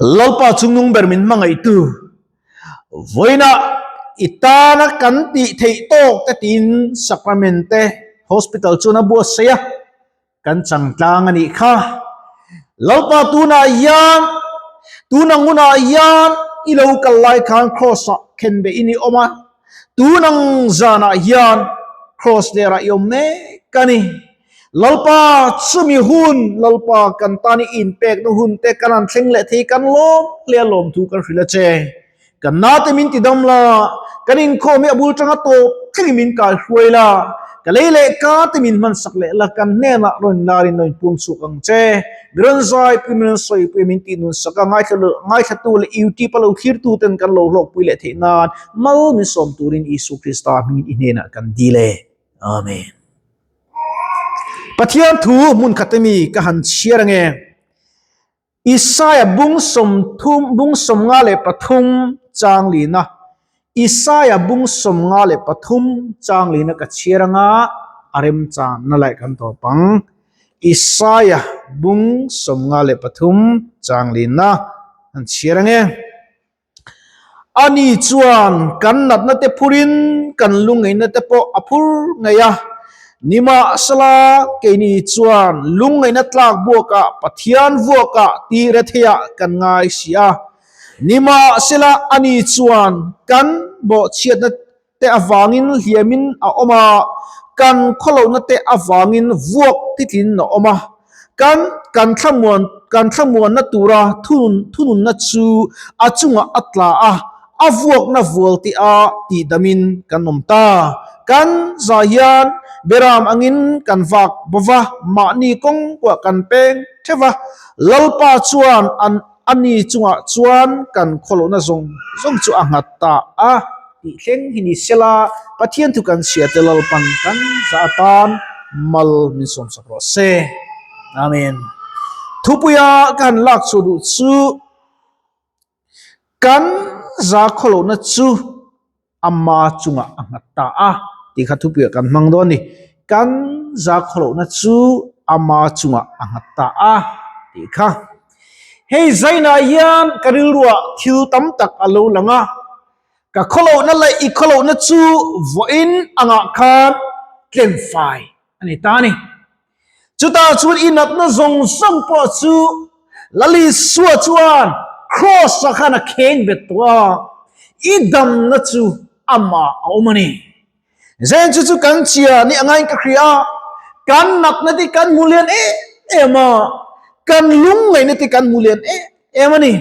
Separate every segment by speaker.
Speaker 1: Lalpa chungnung ber min hmangaihtu, vawiinah i tana kan tih theih tawk te tiin Sacrament te Hospital chuan a buatsaih a, kan chang tlang a nih kha. Lalpa tunah hian, tun ang hunah hian i lo kal lai khan Kraws ah khenbeh in i awm a, tun ang zanah hian Kraws lerah i awm mek a ni. Lalpa, chumi hun, Lalpa kan tan i inpekna hun te kan han thleng leh thei kan lawm hle a lawmthu kan hrilh a che. Kan nate min ti dam la, kan inkhawm hi a bul tanga tawp thlengin min kai hruai la, ka lei leh ka te min hmansak leh la, kan hnenah rawn larin rawn inpuang chhuak ang che. Mi rawn zai pui, mi rawn sawi pui, min tih nun sak a, ngaithlatu leh YouTube a lo thlirtu ten kan lo hlawkpui leh theih nan mal min sawm turin Isua Krista hmingin i hnenah kan dil e. Amen. Pathian thu hmun khat ami ka han chhiar ange. Isaiah bung sawm thum bung sawm nga leh pathum chang lina Isaiah bung sawm nga leh pathum chang lina ka chhiar anga a rem chan na lai kan tawp ang. Isaiah bung sawm nga leh pathum chang lina han chhiar ange. Ani chuan kan natna te phurin kan lungngeihna te pawh a phur ngei a, nimahsela keini chuan lungngeihna tlak buakah Pathian vuakah tih retheiah kan ngai si a, nimahsela ani chuan kan bawhchhiatna te avangin hliamin a awm a, kan khawlohna te avangin vuak titlin a awm a, kan kan thlamuan kan thlamuanna tura thunun thununna chu a chungah a tla a, a vuakna vual tih a tihdamin kan awm ta. Kan zah hian beram angin kan vak bawva mahni kawng pawh kan peng theuh a, Lalpa chuan an A ni chungah chuan kan khawlohna zawng zawng chu a nghat ta a tih thleng hi ni sela, Pathian thu kan chhia te Lalpan kan zah atan mal min sawmsak rawh se. Amen. Thupuia ka han lak chhuah duh chu kan za khawlohna chu ama chungah a nghat ta a tih kha thupuiah kan hmang dawn a ni. Kan za khawlohna chu ama chungah a nghat ta a tih kha. Hei zainah hian ka rilruah thil tam tak a lo lang a, ka khawlohna leh i khawlohna chu vawiin angah khan tlenfai a ni ta a ni. Chutah chuan i natna zawng zawng pawh chu Lalisua chuan Kraws-ah khan a kheng bet tawh a, i damna chu amah a awm a ni. Zen chu chu kan chia ni angain ka hria a, kan natna te kan hmu lian em em a, kan lungngaihna te kan hmu lian em em a ni.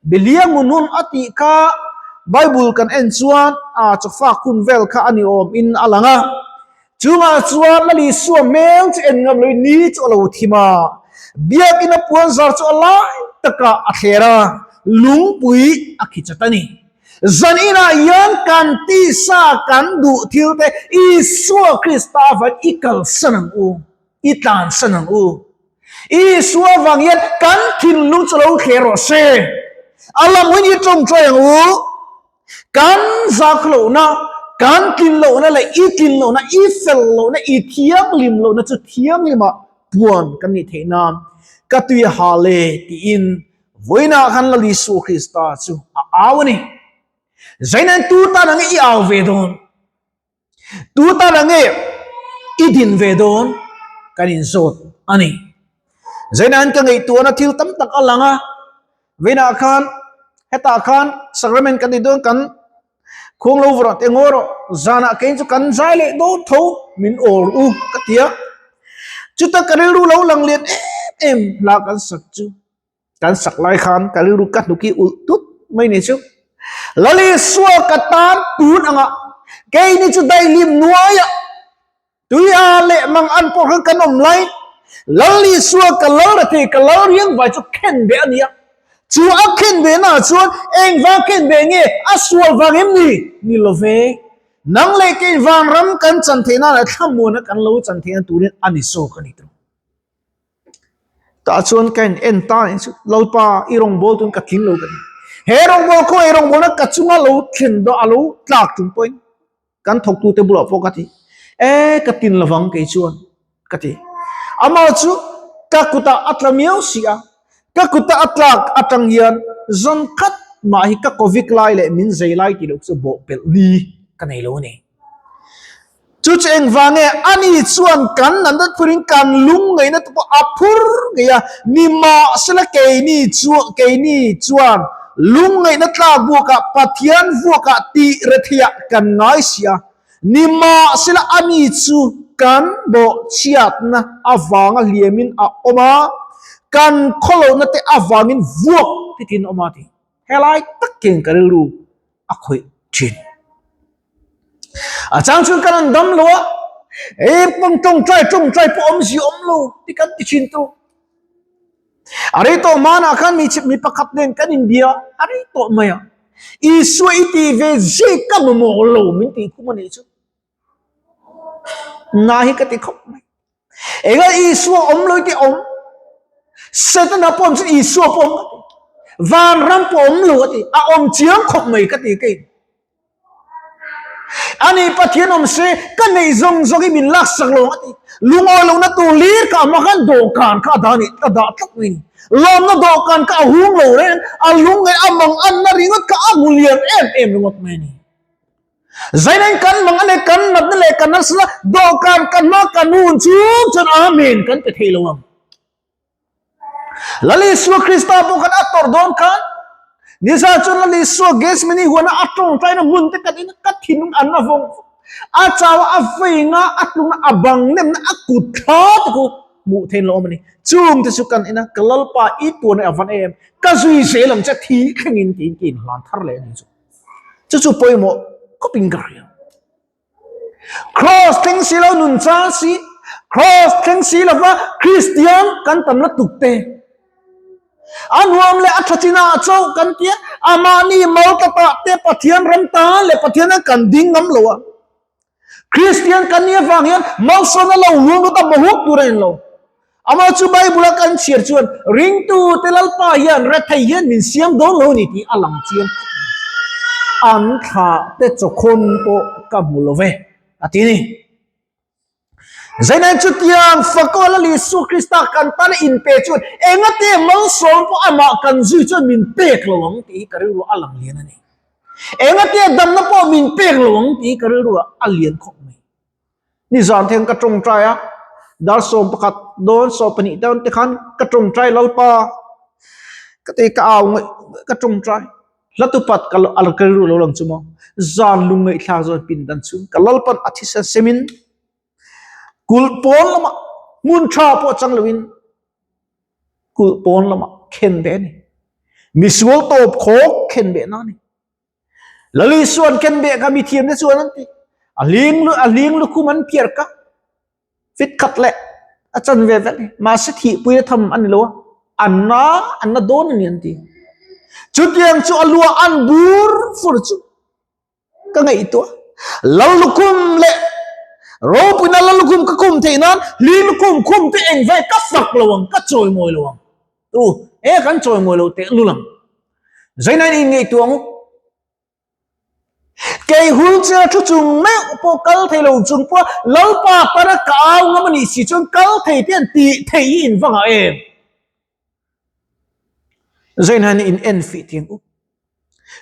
Speaker 1: Bilia ngunun a tih kha Bible kan en chuan a chawfak hun vel kha a ni awm in a lang a. Chungah chuan Lalisua hmel chu en ngam loin ni chu a lo thim a, biakina puan zar chu a lai takah a thler a, lungpui a khi chat a ni. Zan inah hian kan tisa kan duh thil te Isua Krista avang i kalsan ang u, i tlansan ang u. Isua avang hian kan thinlung chu lo thler rawh se. A lam hun i tawngtai ang u. Kan zak lohna, kan tlin lohna leh i tlin lohna, i fel lohna, i thianghlim lohna chu thianghlimah puan kan nih theih nan ka tui a ha le tiin vawiinah khan Lal Isua Krista chu a au a ni. Zainain tu tan ang i au ve dawn? Tu tan ang nge i din ve dawn? Kan inzawt a ni. Zainain ka ngaihtuahna thil tam tak a lang a, Vawiinah khan hetah khan sacrament kan ti dawn kan khuang lo vawrh te ngaw rawh zanah kein chu kan zai leh dawn tho min awr u ka ti a chuta ka rilru lo lang lian em em hla kan sak chu kan sak lai khan ka rilru ka hnuk hi ulh tut mai ni chu Lalisua ka tan tun anga keini chu daihlim nuaia Tui a leh mang an pawh khan kan awm lai. Lal Isua ka lal ra thei, ka lal riang vai chu khen beh a ni a. Chu a khen beh naah chuan eng vang khen beh nge a sual vang em ni? Ni lo ve. Nang leh kei vanram kan chan theih nan leh thlamuana kan lo chan theihna turin a ni zawk a ni tawh. Tah chuan ka in en ta anih chu Lalpa i rawngbâwl tun ka tling lo ka ti. He rawngbâwl khaw ei rawngbâwlna ka chunga lo thlen dawn a lo tlak tum pawhin kan thawktute bulah pawh ka ti e ka tin lovang kei chuan ka ti. Amah chu ka kutah a tla miau si a, ka kuta a tlak atang hian Zan khat mah hi ka covid lai leh min zei lai tih loh chu bawhpelh ni ka nei lo a ni. Chu chu engvang nge ani chuan kan natna phurin kan lungngaihna te pawh a phur ngei a, nimahsela keini chu keini chuan lungngaihna tlak buakah Pathian vuakah tih retheiah kan ngai si a, nimahsela ani chu kan bawhchhiatna avanga hliamin a awm a, kan khawlohna te avangin vuak titin a awm a ti. Helai takin ka rilru a khawih thin. A chang chuan kan an dam lo a, e pawng tawngtai tawngtai pawh awm zia awm lo ti kan ti thin tu. A rei tawh hmanah khan mi mi pakhat nen kan inbia a rei tawh mai a. Isua i ti ve zia ka mamawh lo min tih khum a nih chu. Na hi ka ti khawp mai. Enga Isua awm lo te awm. Setana pawh awm chuan Isua pawh awm ka ti. Vanram pawh awm lo a ti. A awm chiang khawp mai ka ti kei. Ani Pathian awm se ka neih zawng zawng hi min laksak lo a ti. Lungawi lohna tur lir ka awm a khan dawhkan kha a dah ni a dah tlat mai ni. Lawmna dawhkan kha a hung lo reng a lungngaih a mang anna ringawt kha a hmu lian em em ringawt mai ni. Zainen kan mang a leh kan natna leh kan harsatna dawhkan kan hma kan hun chung chuan Amen kan pe thei lo ang. Lal Isua Krista pawh khan a tawrh dawn khan nisa chuan Lal Isua Gethsemane huana a tawngtaina hmun te kan ina ka thinlung an la vawng a chau a veinga a tlungna a bang nemna a kut thla te khu hmuh thein lo awm a ni. Chung te chu kan ina ka Lalpa i tuan a van em ka zui zel ang che thi thlengin tiin ka inhlan thar leh a ni chu. Chu chu pawimawh khawpin ka hria. Cross thleng si lo nun chang si, cross thleng si lova Kristian kan tam la tuk te. A nuam leh a tha chinah chauh kan tia, amahni mal tlatah te Pathian ram tan leh Pathian an kan ding ngam lo a. Kristian kan nih avang hian malsawmna lo luang lut a mahuk tur a ni lo. Amah chu Bible a kan chhiar chuan ringtute Lalpa hian rethei hian min siam dawn lo ni tih a lang chiang khawp mai. An thlah te chawkhawn pawh ka hmu lo ve a ti ni. Zainain chutiang fakaw Lal Isua Krista kan tana inpe chuan engate malsawm pawh amah kan zui chuan min pek lo ang tih hi ka rilru a lang lian a ni. Engatia damna pawh min pek lo ang tih ka rilru ah a lian khawp mai. Nizan te khan ka tawngtai a, dar 11 dawn 12 dawn te khan ka tawngtai Lalpa ka ti ka au ngaih ka tawngtai hla tupat ka ka rilru lo lang chu maw zan lung ngaihthlak zawn pindan chhung ka Lalpan a thisen semin kulh pawn lamah hmun tha pawh chang loin kulh pawn lamah khen ve a ni. Misual tawp khawk khen ve na a ni. Lali suan khen ve kha mithiam te chuan an ti. A hling lu a hling lukhum an phiar ka fit khat leh a chan ve vel mahse thih pui a tham a ni lo a an na an na dawn a ni an ti. Chutiang chu a lua an bur fur chu ka ngaihtuah lal lukhum leh ropuina lal lukhum ka khum theih nan hli lukhum khum te eng ve ka fak lo ang ka chawi mawi lo ang tu e kan chawi mawi lo teh lul ang zainain in ngaihtuah ang kei hul chera thu chung meuh pawh kal thei lo chung pawh lalpa tana ka au ngam a nih si chuan kal thei te an tih theih hi in va ngah em zainain in en fih tiang u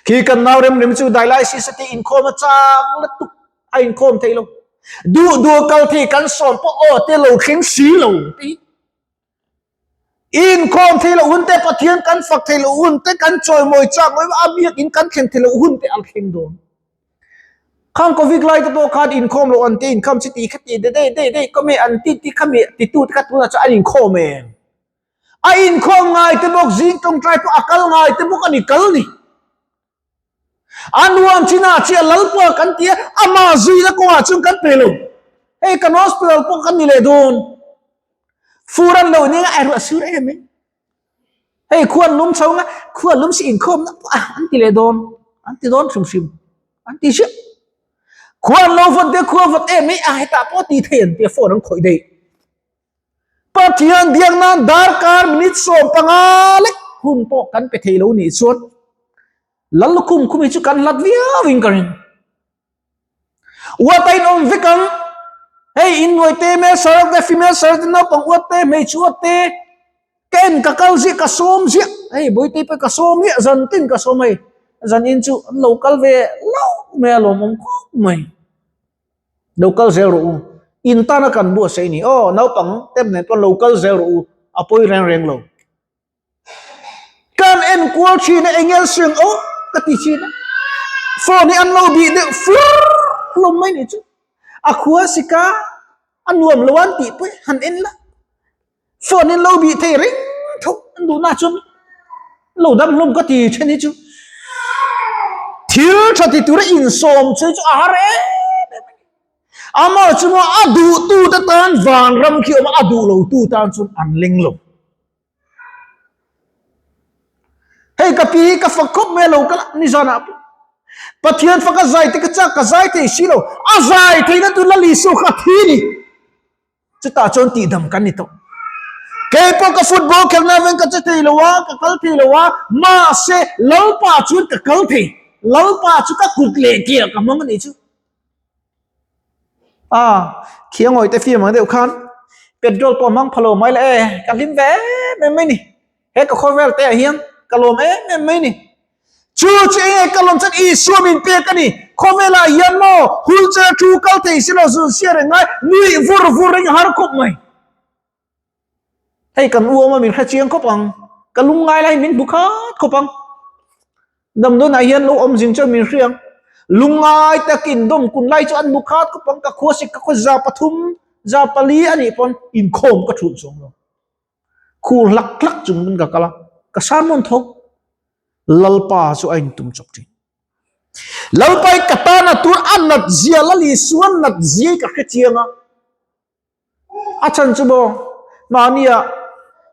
Speaker 1: Khi kan nau rem rem chu dialysis a ti inkhawm a chak lutuk a inkhawm thei lo. Duh duh kal thei kan sawm pawh aw te lo thleng si lo te hi. Inkhawm thei lo hun te Pathian kan fak thei lo hun te kan chawimawi chak mai a biakin kan thlen thei lo hun te an thleng dawn. Khang covid lai te pawh khan inkhawm loh an ti inkhawm chi ti kha ti de dei dei dei kawmi an ti ti khami titu te kha tunah chuan an inkhawm em. A inkhawm ngai te bawk zing tawngtai pawh a kal ngai te bawk a ni kal ni. A nuam chinah chiah Lalpa kan ti a, amah zuina kawngah chuan kan pe lo. Hei kan hospital pawh kan ni leh dawn. Fur an lo nia a ruah sur em em. Hei khuan lum chho nga khuan lum si inkhawm na pawh a an ti leh dawn. An ti dawn hrim hrim. An ti hrim. Khuan lo vawt de khua vawt em em a hetah pawh ti thei an ti a phone an khawih daih. Pathian biak nan darkar minute 15 lek hun pawh kan pe thei lo nih chuan Lal lukhum khum hi chu kan hlat viau in ka ring. Uat a in awm vek ang. Hei in nuai te male sarak te female sarak te naupang uat te hmeichhe uat te ka en ka kal ziah ka sawm ziah hei Bawitei pawh ka sawm ziah zan tin ka sawm hei zan in chu an lo kal ve hlauh mai a lawmawm khawp mai lo kal zel rawh u in tana kan buatsaih a ni aw naupang te nen pawh lo kal zel rawh u a pawi reng reng lo. Kan en kual thin a engel seng aw ka ti thin a phone hi an lo bih deuh fur hlawm mai ni chu a khua sika a nuam lo an tih pawh han en la phone in lo bih thei reng tho an duh na chuan lo dam hlawm ka ti then hi chu thil tha ti tura insawm chu chu a har em em a ni amah chu maw a duh tu te tan vanram khi awm a a duh lo tu tan chuan an leng lo. Hei ka pi hi ka fak khawp mai a lo kal a nizanah pawh Pathian faka zai te ka chak ka zai thei si lo a zai theihna tur Lal Isua kha a thi a ni chutah chuan tihdam kan ni tawh kei pawh ka football khelhna avangin ka che thei lo a ka kal thei lo a mahse Lalpa chuan ka kal thei Lalpa chu ka kut leh ke ah ka hmang a nih chu. A khiangawi te film ang deuh khan petrol pawh hmang phalo mai la e ka hlim ve em em mai ni he ka khawvel te ah hian ka lawm em em mai ni chu chu enge ka lawm chuan Isua min pek a ni khawvel ah hian maw wheelchair thu kal thei si lo zun sia reng ngai nuih vur vur reng a har khawp mai. Hei kan uam a min hre chiang khawp ang, ka lungngai lai min hmu khat khawp ang. Damdawnah hian lo awm zing chuan min hria ang. Lungngai takin dawm kun lai chu an hmu khat khawp ang, ka khua sik ka khaw 300, 400 a nih pawn inkhawm ka thulh chuang lo. Khur hlak hlak chung pawn ka kal a, ka sermon tho. Lalpa chu a intum chawp thin. Lalpa i ka tana tur a nat zia, Lal Isua nat zia i ka hre chiang a. A chhan chu maw mahnia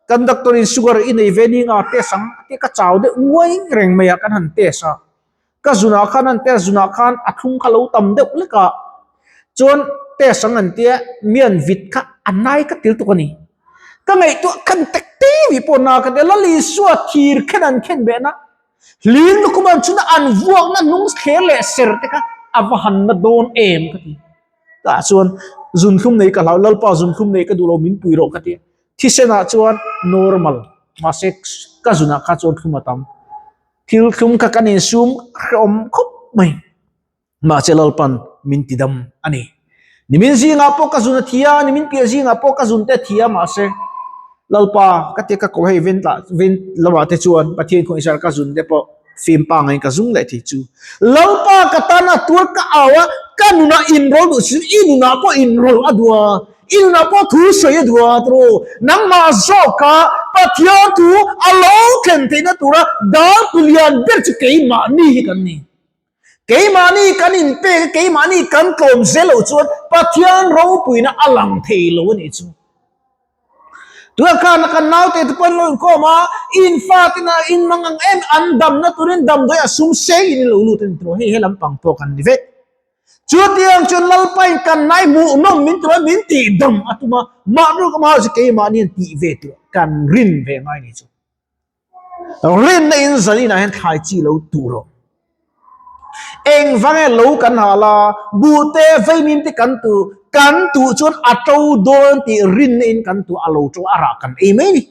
Speaker 1: kan doctor in sugar i nei ve ni nga test ang a tia ka chau deuh nguai reng mai a kan han test a ka zunah khan an test zunah khan a thlung kha lo tam deuh lek a chuan test ang an tia mian vit kha a nai ka til tuk a ni ka ngaihtuah khan tek te mi pawh na ka tia Lal Isua thir khen an khen beh na hlim lukhum an chhun a an vuakna hnung thler leh ser te kha a va han na dawn em ka ti. Tah chuan zunthlum nei ka hlau, Lalpa zunthlum nei ka duh lo min pui rawh ka ti a. Thisenah chuan normal, mahse ka zunah kha chuan thlum a tam. Thil thlum kha kan insum hrehawm khawp mai. Mahse Lalpan min ti dam a ni. Nimin zingah pawh ka zun a thi a, nimin piah zingah pawh ka zun te a thi a, mahse Lalpa ka ti a ka ko hei ventlah vent lamah te chuan Pathian khawngaih sar ka zun te pawh Fim pangain ka zung leh thei chu. Lalpa ka tan a tuar ka au a, ka nunah inrawl duh si i nunah pawh inrawl a duh a, i nunah pawh thu sawi a duh a tawh. Nangmah zawka Pathian thu a lo thlen theihna tura dâltu lian ber chu keimahni hi kan ni. Keimahni kan inpek a, keimahni kan tlawm zel loh chuan Pathian ropuina a lang thei lo a nih chu. Tunah khan kan naute te pawh an lo inkhawm a, in fate na in mang ang em an damna turin damdawi a sum sengin in lo lut a ni tawh hei he lampang pawh kan ni vek. Chutiang chuan Lalpain kan nai hmuhnawm min tura min tihdam a tum a, mahni ka hmah chu keimahni an tih ve tur kan rin ve ngai ni chu. Rinna in zanin ah hian thlai chi lo tuh rawh. Engvang e lo kan hal a, buhte vaimim te kan tuh, kan tuh chuan a to dawn tih rinna in kan tuh a lo to a rah kan ei mai ni.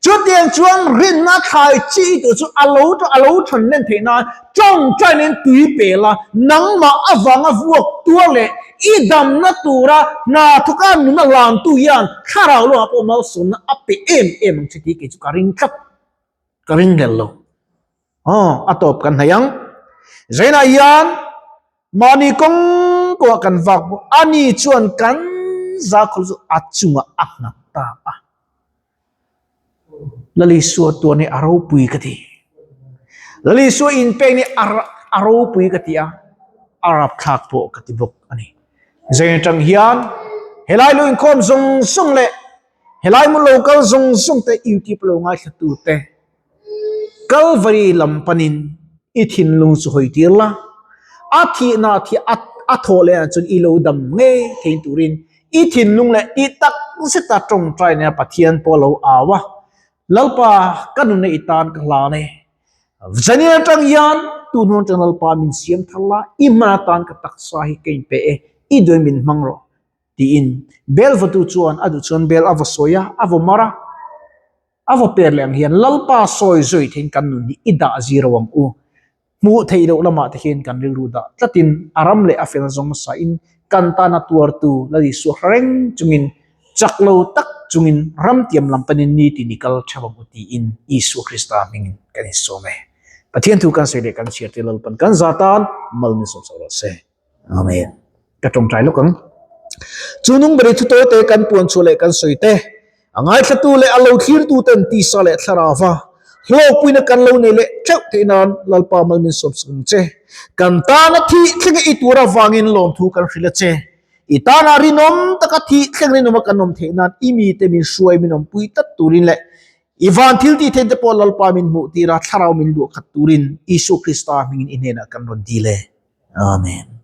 Speaker 1: Chutiang chuan rinna thlai chi tuh chu a lo to a lo than len theih nan tawngtaina in tui pel a, nangmah avanga vuak tuar leh i damna tura hna thawka nuna lantu hian thlarau lamah pawh malsawmna a pe em em ang che tih kei chu ka ring tlat, ka ring hlel lo. Aw, a tawp kan hnaih ang. Zainah hian mahni kawng kawngah kan vak bawk, ani chuan kan zakhawlh chu a chungah a nghat ta a. Lal Isua tuan hi a ropui ka ti. Lal Isua inpek ni a ropui ka ti a, a rapthlak pawh ka ti bawk a ni. Zain atang hian helai lu inkhawm zawng zawng leh helai hmun lo kal zawng zawng te YouTube lo ngaithla tu te Kalvari lam panin i thinlung chu hawi tir la, a thihna thi a thawh leh ah chuan i lo dam ngei thei turin i thinlung leh tih tak zeta tawngtai nia Pathian pawh a lo au a, Lalpa ka nunna i tan ka hlan e, Zaniah atang hian tun hun atang Lalpa min siam thar la, i hman atan ka taksa hi ka inpe e, i duai min hmang rawh tiin bel vatu chuan a duh chuan bel a va sawi a, a va mar a. A vaw per leh ang hian Lalpa sawi zawi theiin kan nun hi i dah ziro ang u. Hmuh theih loh lamah te hian kan rilru dah tlatin a ram leh a fel zawng hmasain kan tana tuartu Lal Isua hra reng chungin chak lo tak chungin ram tiam lam panin ni tin i kal theuh ang u tiin Isua Krista hmingin kan insawm e. Pathian thu kan sawi leh kan chhiar te Lalpan kan za tan mal min sawm sak rawh se. Amen. Ka tawngtai lawk ang. Chu nung beri thu tawi te kan puan chhuah leh kan sawi te, a ngaithlatu leh a lo thlirtu ten tisa leh thlarauva hlawkpuina kan lo nei leh theuh theih nan Lalpa mal min sawm sak ang che. Kan tana thih thleng i tur avangin lawmthu kan hrilh a che. I tana rinawm taka thih thleng rinawma kan awm theih nan i mite min hruai min awmpui tlat turin leh i van thil tih theih te pawh Lalpa min hmuh tira thlarau min luah khat turin Isua Krista hmingin i hnenah kan rawn dil e. Amen.